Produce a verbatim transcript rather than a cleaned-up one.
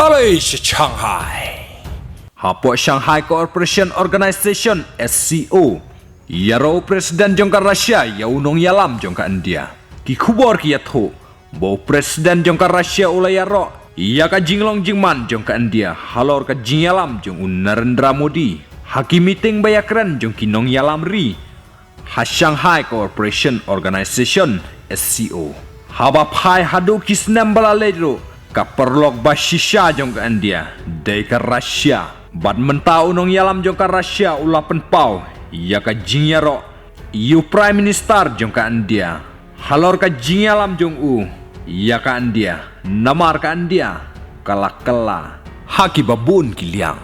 Ei, sha Shanghai. Hapoh Shanghai Cooperation Organization, S C O, ïaroh u President jong ka Russia ïa u nongïalam jong ka India. Ki khubor ki ïathuh ba u President jong ka Russia u la ïaroh ïa ka jinglong jingman jong ka India halor ka jingïalam jong u Narendra Modi ha ki meeting ba ïakren jong ki nongïalam ri ha Shanghai Cooperation Organization, S C O. Haba phai haduh ki snem ba la leit ruh, ka paralok ba shisha jong ka India dei ka Russia. Bad mynta u nongïalam jong ka Russia u la pynpaw ïa ka jingïaroh ïa u Prime Minister jong ka India halor ka jingïalam jong u ïa ka India, namar ka India ka la kylla ha ki babun ki liang.